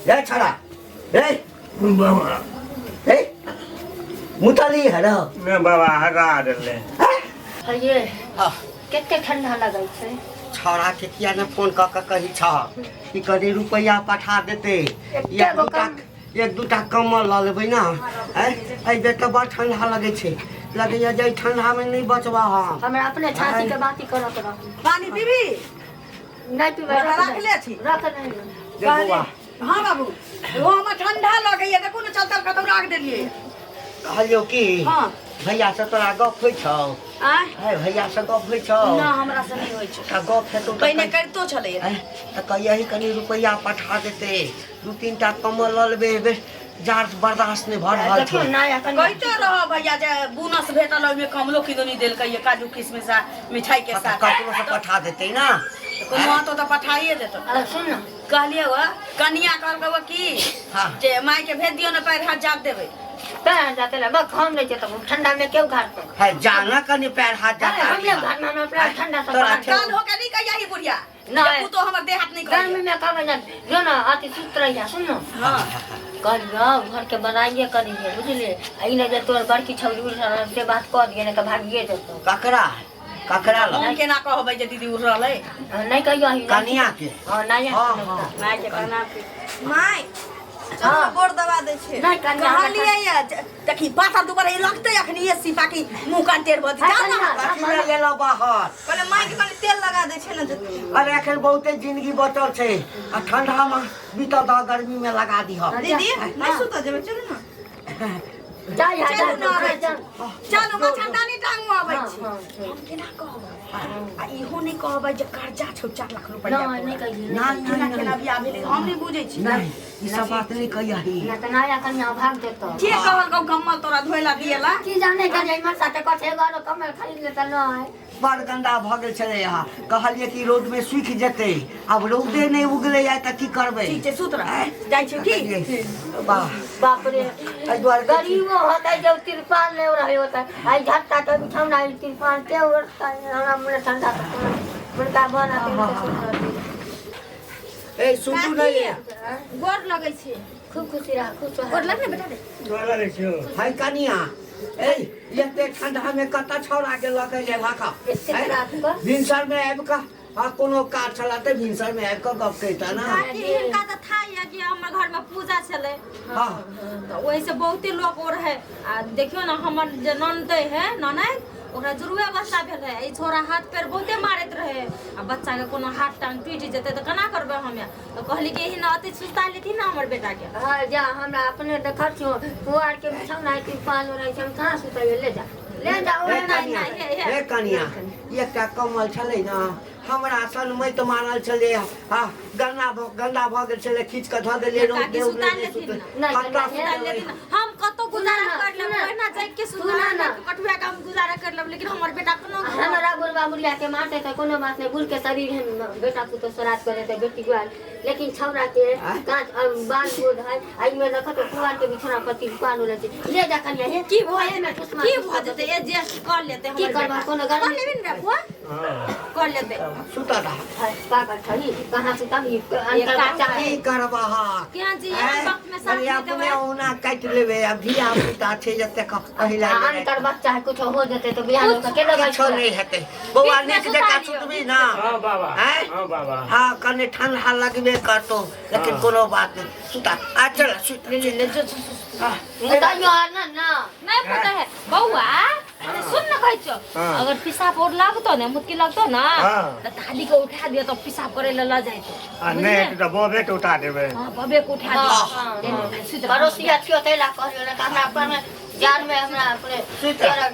रे छड़ा रे बाबा रे मुतली है ना ने बाबा हगा देले ये हाँ कते ठंडा लगै छै छौड़ा के किया ने फोन कऽ के कही छह कि कनि रुपैआ पठा देते या गो दूटा कम। एक दूटा कम्बल लऽ लेबै ने आँय एहि बेर तऽ बड़ ठंडा लगै छै लगैया जे एहि ठंडामे नहि बचबा हम हमरा अपने छाती के बाती करत रह पानी पीबी नहि पीबै रख ले छी। रख नहीं जे बौआ हाँ बाबू वो हमरा ठंडा लगैया देखू ने चल चल कतौ राख देलिए कहलियौ की हाँ। भैया से तोरा गप होइ छौ आँय है भैया से गप होइ छौ ना हमरा से नहीं होइ छै तऽ गप हेतौ तऽ पहिने करितो छलै आँय, तऽ कहियही कनि रुपैआ पठा देते दू तीन टा कम्बल लऽ लेबै एहि बेर जाड़ बर्दाश्त नहि भऽ रहल देखियौ छै नया कनिया कहिते रह भैया जे बोनस भेटल ओहिमे कमलो किदनी देलकै ये काजू किशमिश आ मिठाई के साथ ककरो से पठा देतै ना कोनो तो तऽ पठाइए देतो अरे सुन न कहलियै वा कनिया कहलकै वा की हाँ। जे माय के भेज दियौ ने पैर हाथ जाप देबै पैर जाते ले बस हम नहीं जेतब ठंडा में क्यों घर पे है जाना कनि पैर हाथ जाता हम लोग घर में हम अपना ठंडा से तोरा बाहर- ठेहुन- काल होके नहीं कहिया ही बुढ़िया नहीं। जे पुतोह हमर देह हाथ नहीं गर्मी करिया में कब जा जो ना अति सुस्त रहिया सुन न हाँ कहियो घर के बनाइए करिए बुझलिए आ ई नहीं जे तोर बड़की छौरी उड़ से बात कह दिए नहीं तो भागिए जेतौ ककरा ककरा लग हम केना कहबै जे दीदी उड़ रहलै नहीं कहियो ही कनिया के हाँ नहीं हाँ, हाँ। माय के प्रणाम माय चल हाँ। गोड़ दबा दै छै नहीं कनिया हमरा कहलियै ये देखी बाटा दुबारा ई लगतै अखनी ये सिपा की मुंह कान टेढ़ भऽ जेतै। हाँ, जा ना कनिया। कथी लए गेलौ बाहर कहले माय के कनि तेल लगा दै छै ने जे अरे एखन बहुते जिंदगी बचल छै आ ठंडा मे बीतल दह गर्मी मे लगा दिह दीदी नहि सुतऽ जेबै चलू ने जा जा चलू ना आबै जा छी। चलू मच्छरदानी टांगू आबै हाँ, छी हाँ, हम केना कहबै आ इहो नहि कहबै जे कर्जा छौ 4 लाख रुपैआ नहीं नहीं कहियो नहीं केना नहीं केना नहीं बियाह भेलै हम नहि बुझै छी नहीं ई सब बात नहीं कहियही ना तो नया कनिया भाग जेतौ के कहलकौ कम्बल तोरा धोइला दिएला की जाने का जाई मर साथे कथे एगो कमल खरीद लेता नहीं बड़ गंदा भऽ गेल छलै यहाँ कहलियै कि रौद मे सूखि जेतै आब रौदे नहि उगलै आइ तऽ की करबै ठीक छै सुत रह जाइ छी की वाह बाप रे एहि दुआरे कहै छी, गरीबो होता है जब तिरपाल नहीं रहे होता है आई झटका के बिछौना आई तिरपाल के ओढ़ता है हमरा मुँह ठंडा तो मुर्गा बना ए सुतू नहि गोड़ लगै छै खूब खुशी रह खुश रह गोड़ लग ने बेटा रे गोर लगै छियौ है कनिया ए एते ठंडा मे कतऽ छौड़ा के लऽ के जेबा का एते रात को भिनसर मे आबि कऽ आ कोनो काज छला तऽ भिनसर मे आबि कऽ गप करिता ना काकी हिनका तऽ था यऽ कि हमर घरमे पूजा छलै हाँ तऽ ओहिसँ बहुते लोक ओ रहै आ देखियौ ने हमर जे ननदै है ननैद ओकरा जुड़ुए बच्चा भेल रहै ई छोरा हाथ पैर बहुते मारैत रहै आ बच्चाके कोनो हाथ टांग टूटि जेतै तऽ केना करबै हमे तऽ कहली कि एहिना अति सुस्ता लेथिन ने हमर बेटाके हाँ जा हमरा अपने देखा छियो पुआर के बिछौना है तिरपाल ओढ़ै छै हम कहाँ सुतैये ले जा ले जा हे ओढ़ कनिया हे कनिया एकटा कमल छलै ने हमरा सन मति मारल छलै हा गन्दा भऽ गन्दा भऽ गेल छलै खींच कऽ धऽ देलियै रौद काकी नहि सुता उगलै नहि लेथिन सुतलै। ने। नहि, कतऽ कनिया, सुतलै? लेकिन हम कतौ गुजारा सुना कर लेब ना, पहिना जाय के सुना सुना ना। कटुआ के हम गुजारा कर लेब लेकिन हमर बेटा कोनो हमरा बुढ़बा बुढ़िया के मारते तऽ कोनो बात नहि बुढ़ के शरीर है बेटा पुतोह श्राद्ध करे तऽ बेटी गुआर लेकिन छौड़ा के कांच और बाल बोध है आ इमे रखत पुआर के बिछौना पर तिरपाल ओढ़ै छै ले जा कनिया हे की भऽ एमे ठुसमा की भऽ जेतै एडजस्ट कर लेतै की हमर करबा बेटा कोनो कर गर्मी लेबी ने बुआ कर लेतै सुतऽ दह है, पागल छही कहाँ सुतम ई अंतर बच्चा है की करबह केहन छी एहन वक्त में साथ अरे नहि अपने देबै ओना काटि लेबै आब धिया पुता छै जते पहिला आ अनकर बच्चा है कुछ हो जेतै तऽ बिहान होके के देबै किछो नहि हेतै बौआ बीच में नीक सुता जकाँ लियौ। सुतबी ना हाँ बाबा आँय? हाँ बाबा हाँ कनि ठंडा लगबे करतौ लेकिन हाँ। कोनो बात नहि सुता आ चल सुत ले ले ले जो मुताइयो आर ना ना नहि पता है बौआ अरे सुन न कहै छियौ हाँ। अगर पेशाब और लागतो ने मुतकी लागतो ना हाँ। तऽ थाली के उठा दियो तऽ पेशाब करे ले ल जाइतो आ नहि हेतै तऽ बबे के उठा देबै हां बबे के उठा हाँ, दियो हाँ। ले, ले, सुति रह। पड़ोसिया छियो तै ला कहलियो ने हमरा अपन में जान में हमरा अपने सुति रह।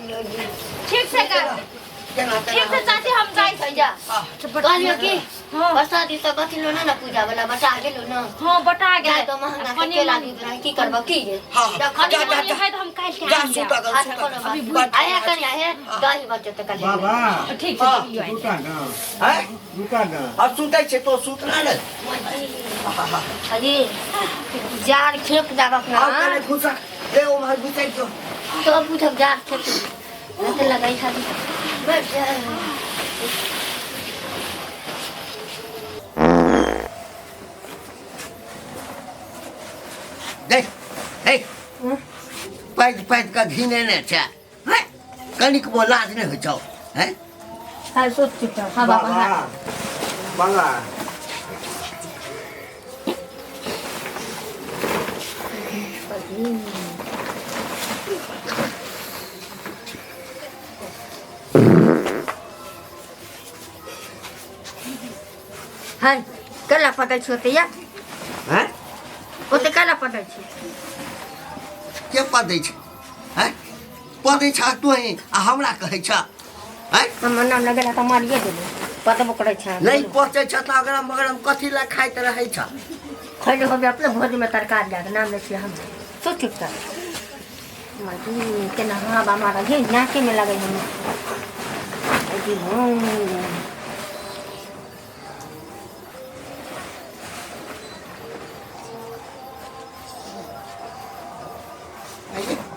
ठीक से कर केना ठीक से चाची हम जाइ छै जा कहलियो कि हाँ। प्रसाद ई सब अथी लो ना पूजा वाला बचा गेलो ना हां बटा जाय गेलै तो महंगा कनि के केला मनि- दूध रहे की करब की रे हाँ, जखन जा, जा, मनि जा। है तऽ हम काल्हि के जा आनि सुत देब। गल अच्छा सुत कोनो अभी बात आया कनि आया दही बचत तऽ कनि बाबा ठीक छै हाँ। दियौ आइ। दूटा ना हैं दूटा ना अब सुतै छै तो सुतना ने अरे जार खेप जाब अपना और कने घुसा ले उम्हर घुसै छौ तो बुझब जार खेप नहीं तो लगाई खाली बैठ जा। देख हे पैद पैद कऽ घिनेने छै हैं कनिकबो लाज नहि होइ छौ हैं हाय सोच चुप हाँ बाबा बाबा हाँ बाबा हाय कला पकड़ छी ओते या हैं ओते कला पकड़ छी के पदै छै हैं पदै छ तोही आ हमरा कहै छ हैं हमर नाम लगेला तऽ मारिए देबै पतबो करै छै नहि पचै छ तऽ अगरम बगरम कथी लए खाइत रहै छ खैले होबे अपने भोजमे तरकारी लए कऽ नाम लै छियै हम सोच चुप कर केना हवा मारल हे नाकेमे लगै हम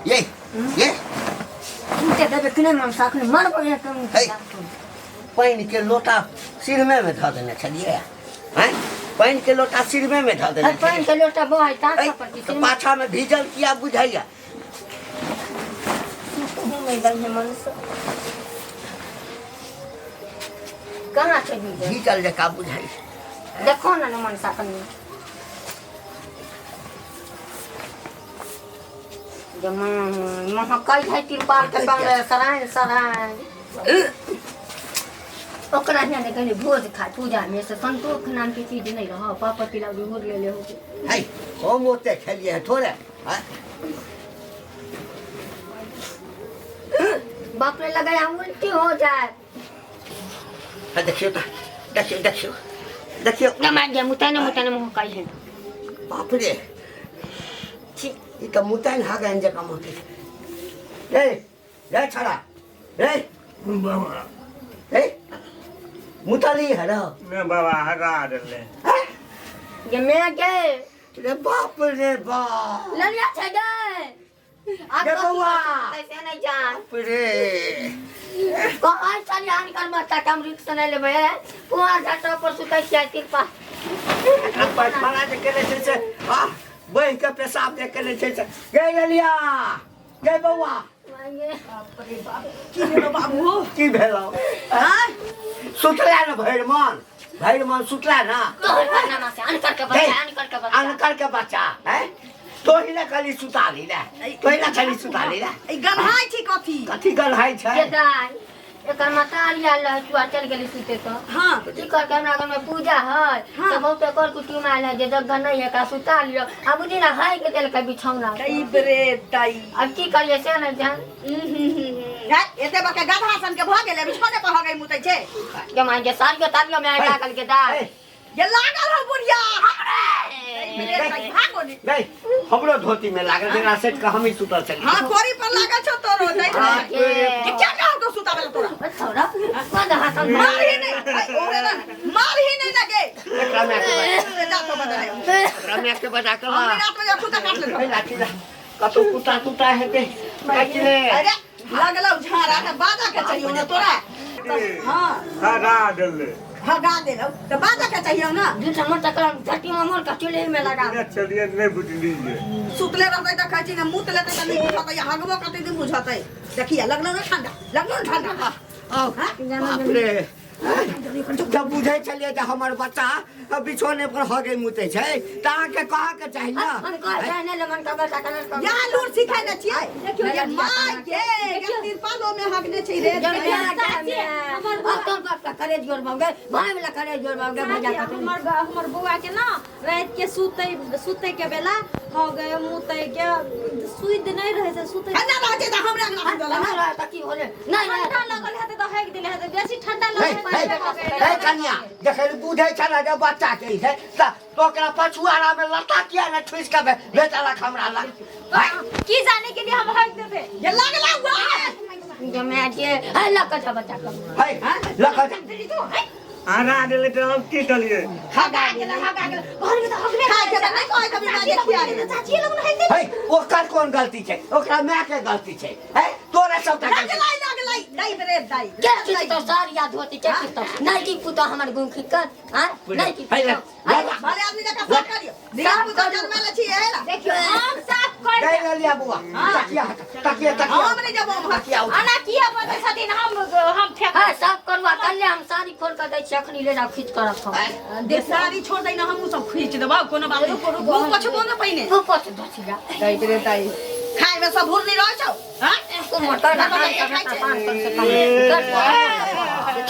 ये ये सुते देबै कि नहि मन साखने मरबो ये तुम है। पानि के लोटा सिरमे मे धऽ देने छलियै हैं पानि के लोटा सिरमे मे धऽ देने पानि के लोटा बहै छलियै। ताक पर तऽ पाछा मे भीजल किया बुझाइया मन से कहाँ छै भीजल भीजल जकाँ बुझाइया देखो ना मन साखने महकै है तिरपाल के संग सराय सराय ओकरा हियाँ ने कहली भोज खा पूजा में से संतोष नाम के चीज नहीं रह पापा तिलौरी भोज ले ले हो है हम ओते खेलियै थोड़े हैं बाप रे लगाया उल्टी हो जाए हाँ, देखियौ तऽ देखियौ देखियौ देखियौ न मान जा मुताने मुताने महकै है बाप रे छी ई तऽ मुताइन हगन जकाँ महकै छै रे रे छड़ा रे बाबा रे मुतली है रौ ने बाबा हगा देले हैं? जे मैं गए रे बाप रे बाप ललिया छै गए आ रे बौआ। कैसे नहीं जान बाप रे कहै छलियै अनकर बच्चा के हम रिक्स नहि लेबै पुआर झटा पर सुतै छियै तिरपा पैखाना जे केने छै से आ बहि के पेशाब जे केने छै से गे ललिया गे बौआ की भेलो बाबू की भेलौ आँय? सुतला ने भरि मन भरि मन सुतला ना तोहर परनामा से अनकर के बच्चा अनकर के बच्चा अनकर के बच्चा हैं तोही ने खाली सुता ली ले तोही ने खाली सुता ली ले ई गन्हाइ छी कथी कथी गलहाइ छै के दाइ एकर मतारी आयल रहै चुआ चलि गेली सुते तऽ हाँ की करके हमरा घर में पूजा है हाँ। तऽ बहुते कर कुटुम आयल है जे जगह नहीं है एकरा सुता लियो आ बुझी ना हाय के देलकै बिछौना पर। तई बरे तई अब की करिए से नहीं जान है एते बड़का गधा सन के भऽ गेलै बिछौने पर हगै मुतै छै जमा के सारियो तारियो में आइ लागल के दाइ ए, ये लागल हौ बुढ़िया हमरे तई बरे तई भागो ने नहीं हमरो धोती में लागल जेकरा सेट के हम ही सुतल छलियै हाँ कोरी पर लागल छौ तोरो तई बाप रे ये क्या कहू तो सुतावे ला तोरा छोरा कोन हासन मार ही नहीं ऐ, ओरे ना मार ही नहीं लगे एकरा माय के बजा जा तो बता एकरा माय के बजा के हम ला रात में कुत्ता काट लेतो ए, लाठी ला कतौ कुत्ता तुत्ता हेतै काटि ले अरे लगलौ झाड़ा के बाजा के चाहियो ना तोरा हाँ हगा देले हगा देलौ तो बाजा के चाहियो ना झूठा मोटा कर झटी में मोर का चूल्हे में लगा ने चलिए नहीं बुझलिए सुतले रहतै तऽ कहै छी ने मुत लेतै तऽ नहि बुझतै हगबो करतै तऽ बुझतै देखिए लगलौ ने ठंडा लगलौ ने ठंडा आउ, बाप रे जब बुझै छलियै जे हमर बच्चा बिछौने पर हगै मुतै छै तऽ अहाँके कहऽके चाही ने हम कह जाए नहीं मन का बच्चा कनर का यहाँ लूर सिखाइ ने छियै देखियौ ये माय गे ये तिरपालो में हगने छै रे हमर बाप बाप का करे जोर बाबू भाई वाला करे जोर बाबू भजा का हमर हमर बौआ के ना रात के सुते सुते के बेला हो गए मुते के सुइत नहीं रहे छै सुते ठंडा रहै छै तऽ हमरा अंगना सुतल नहीं रहा त की होले नहीं ठंडा लगल हेतै तऽ हगि देले हेतै बेसी ठंडा हे, लगल हे, हे कनिया जखन बुझै छलै जे बच्चा के छै तऽ तो ओकरा पछुआरा में लत्ता किया ने ठुसि के भेजलक हमरा लग हैं? की जाने के लिए हम हगि देबै ये लगला हुआ जमे के है लक छ बच्चा का है लऽ कऽ जा। हगा देले तऽ हम की करिए हगा गेल हगा गेल घर में तऽ हगबे खाय के तऽ नहि कहै कभी माय के खियाए चाची लग हगि देले है ओकर कोन गलती छै ओकरा माय के गलती छै है तोरे सबटा गलती लगलै लगलै दाइ रे दाइ के चीज तो सार याद होती के चीज तो नहीं की पुतो हमर गुंखी कर हां नहीं की है, ले, ले, भले आदमी जकाँ साफ करियौ धिया पुता जन्मैले छी एहे ला देखियो हम चल दे ले लिया बुआ तकिया तकिया तकिया हम नहीं जब हम तकिया उठा। अना किया बजै छथिन हम फेंक हाँ सब करुआ कल्ले हम साड़ी खोल कर दै छी अखनी ले जाओ खींच कर रखो दे साड़ी छोड़ दै ना हमहूँ सब खींच देबौ कोनो बात नहीं रुको, रुको, मुँह पछबो न पहिने तू पछ दसिया ताई रे ताई खाय में सब भूरनी रहै छौ हाँ तू मोटर ना खाई कर पान कर से कम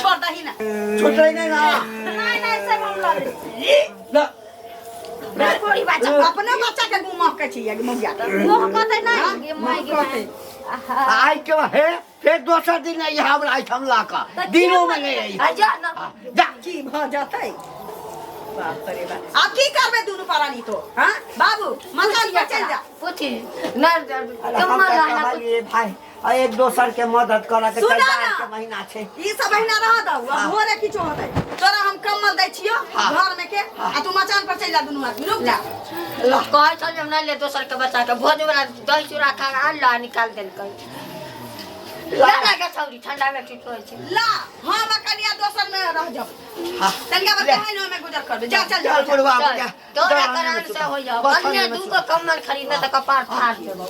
छोड़ दही ना छुटै नहि ना नहीं नहीं सब हम लड़े ल, कोड़ी बात अपने बच्चा के मुँह महकै छी ये मौगिया मोह कहते नहीं गे माय गे कहतै। आइ के हे फेर दोसर दिन नहीं हमरा एहिठाम ला कऽ दिनोमे नहि अइ आ जा ना जा की भऽ जतै बाप रे बाप आब की करबै दुनू प्राणी तो हाँ बाबू मकान पर चलि जा पूछी ना अरे हम कम्मल तऽ रहना कहलियै भाई आ एक दोसर के मदद करऽ के सुना चाही ना। जाड़ के महीना छै ई सब महीना रह दऊ आ भोरे किछो होतै तोरा हम कम्बल दै छियो घर में के आ तू मचान पर चलि जा दुनू आदमी रुक जा कहै छल जे हम नहि ले दोसर के बच्चा के भोज वाला दही चूड़ा खा कऽ आनल आ निकाल देलकै ला ना गे छौरी ठंडा में ठीक होइ छै ला हम आ कनिया दोसर में रह जाब हाँ। तनिका बस ले। कहे न में गुजर करबे जा चल जा चल बुढ़वा चल, जा तोरा करान से हो जाओ बस अन्य में दू गो कम्बल खरीदने तऽ कपार फाड़ देबौ।